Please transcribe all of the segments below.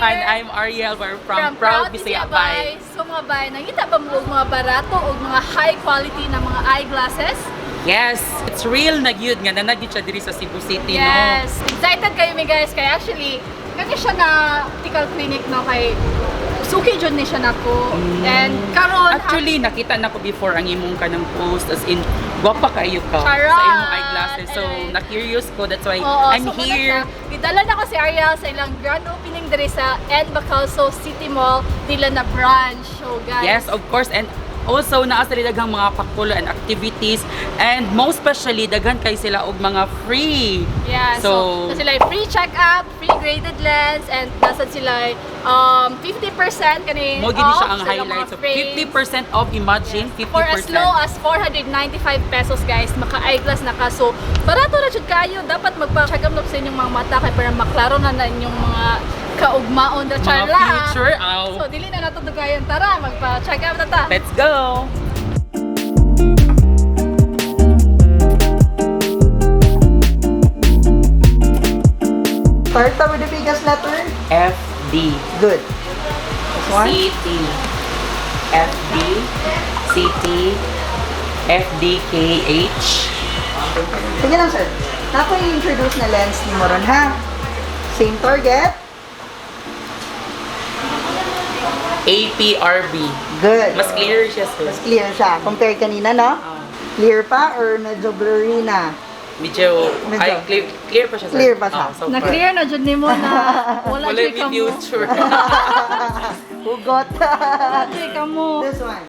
here. And I'm Ariel. We're from Proud Bisaya Bay. So mga bay, nangita ba mo og mga barato og mga high quality na mga eyeglasses? Yes, it's real na gyud nga nanag gyud siya diri sa Cebu City, no? Yes. Excited kayo mi guys kay actually kani siya na optical clinic, no, kay suki jud ni siya nako. And karon Actually, nakita na ko before ang imong kanang post, as in gwapa kayo ka Charot! sa imong eyeglasses. So, Anyway. na-curious ko. That's why Oo, I'm so muna here. siya. Gidala na ko si Ariel sa ilang grand opening diri sa N. Bacalso City Mall nila na branch. So guys. Yes, of course. And also, naa sila daghang mga pakulo and activities. And most especially, daghan kay sila og mga free. Yeah, so, So, so sila ay free check-up, free graded lens, and nasa sila ay, 50% kani Mo gini siya off ang sa ilang highlight. mga So, frames. 50% off, imagine, 50%. For as low as 495 pesos guys, maka-eyeglass na ka. So, barato na jud kayo. Dapat magpa-check up na sa inyong mga mata kay para maklaro na na inyong mga kaugmaon na mga charla. future, aw. So, dili na nato dugayan. Tara, magpa-check up na ta. Let's go! Start with the biggest letter. F D Good. This one. C T F D C T F D K H. Sige lang, sir. Nako i-introduce na lens ni Moron, ha? Same target. A P R B. Good. Mas clear siya, sir. Mas clear siya. Compare kanina, no? Ah. Clear pa or medyo blurry na? Medyo, Medyo. ay, clear, clear pa siya, sir. Clear pa siya. Ah, so far. Na-clear na jud nimo na wala Wala jud may ka mo. future. Hugot. Wala jud ka mo. This one.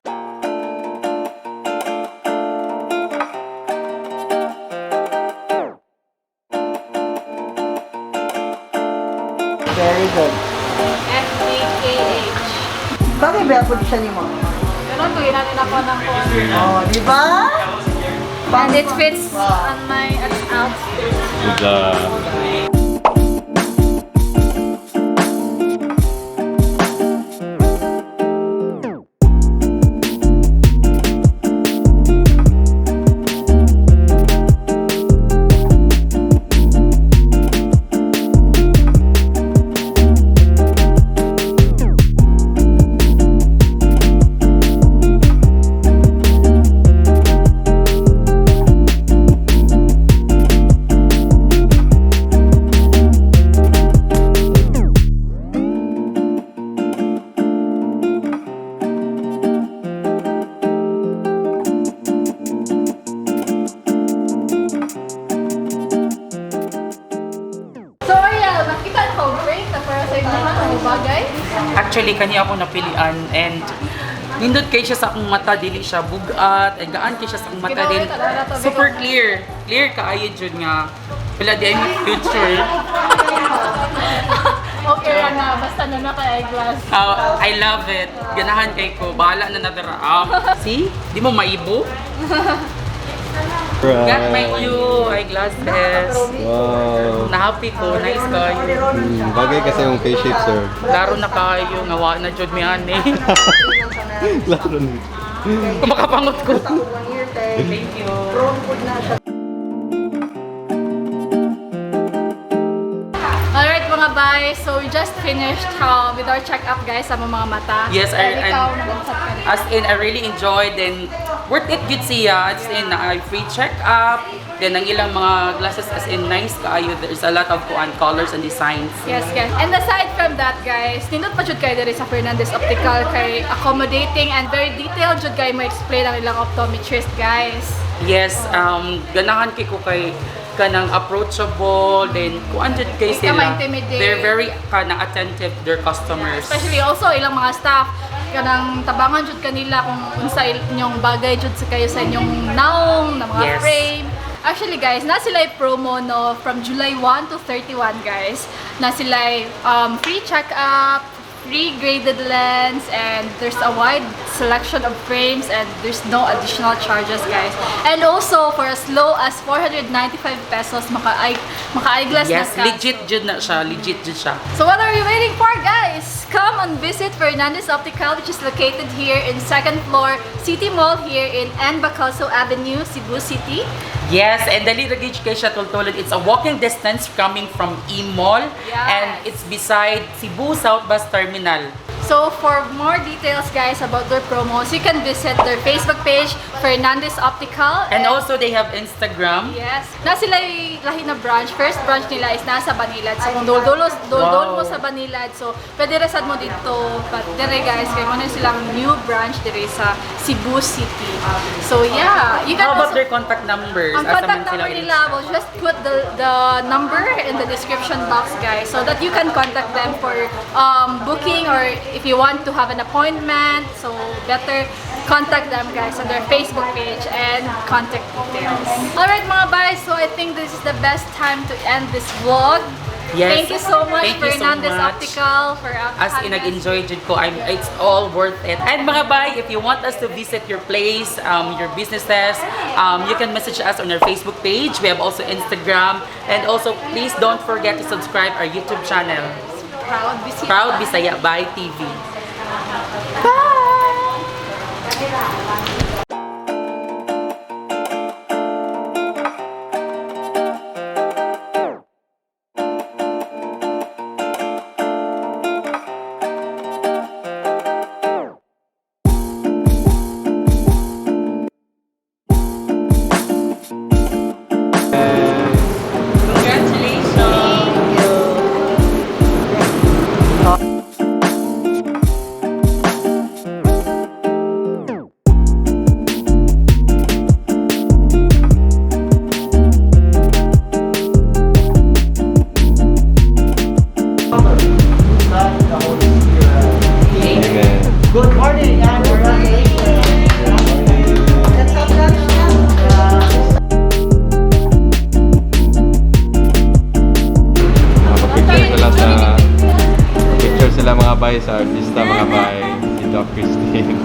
Very good. F D K H. Bakit ba po siya ni mo? Pero ko ginanin ako ng phone. Oh, di ba? And it fits on my outfit. The So Ariel, nakita na ko great na para sa inyo ang bagay. Actually, kani ako napilian and nindot kay siya sa akong mata, dili siya bugat, and gaan kay siya sa akong mata din. Super clear. Clear kaayo jud nga. Wala di ay may future. Okay ra na, basta na naka eyeglass. Ah, I love it. Ganahan kay ko. Bahala na nadara. See? Di mo maibo? Got my new eyeglasses. Wow. Na-happy ko. Nice kayo. Bagay kasi yung face shape, sir. Laro na kayo. Ngawa na jud mi ani. Laro na. Makapangot ko. One year, kay Thank you. prone food na siya. Alright mga bay, so we just finished with our check-up guys sa mga mata. Yes, And ikaw, and- nag-usap ka rin. As in, I really enjoyed and worth it gyud siya. As in, na free check-up. Then, ang ilang mga glasses, as in, nice kaayo. There's a lot of kuan colors and designs. Yes, guys. And aside from that, guys, nindot pa jud kayo diri sa Fernandez Optical kay accommodating and very detailed jud kayo mo explain ang ilang optometrist, guys. Yes, ganahan kay ko kay kanang approachable, then kuan jud kay Di ka sila. ma-intimidate. They're very kanang attentive to their customers. Especially also ilang mga staff kanang tabangan jud kanila kung unsa inyong bagay jud sa kayo sa inyong naong na mga frame. Actually guys, na sila promo, no, from July 1 to 31 guys. Na sila free check-up, free graded lens, and there's a wide selection of frames and there's no additional charges guys. And also for as low as 495 pesos maka eyeglass Yes, na ka. legit jud na siya, legit jud siya. So what are you waiting for, guys? Come and visit Fernandez Optical, which is located here in second floor City Mall here in N. Bacalso Avenue, Cebu City. Yes, and dali ra gyud kay siya tultulon. It's a walking distance coming from E-Mall and it's beside Cebu South Bus Terminal. So for more details, guys, about their promos, you can visit their Facebook page, Fernandez Optical. And also they have Instagram. Yes. Na sila lahi na branch. First branch nila is nasa Banilad. So kung duldul mo sa Banilad, so pwede ra sad mo dito. But dire, guys, kay mo na silang new branch dire sa Cebu City. So yeah, you can How about also their contact numbers? Ang Asa contact man sila number i-reach? nila, we'll just put the number in the description box, guys, so that you can contact them for booking or if you want to have an appointment. So better contact them, guys, on their Facebook page and contact details. Alright, mga bay, so I think this is the best time to end this vlog. Yes. Thank you so much, Thank you so Fernandez much. Optical, for As in, having us. nag-enjoy jud ko. It's all worth it. And mga bay, if you want us to visit your place, your businesses, you can message us on our Facebook page. We have also Instagram. And also, please don't forget to subscribe our YouTube channel, Proud Bisaya. Proud Bisaya by TV. Bye! Congratulations! Amen. Good morning and congratulations. Let's have lunch na. Picture sila sa picture sila, mga bay, sa artista, mga bay, si Doc Christine.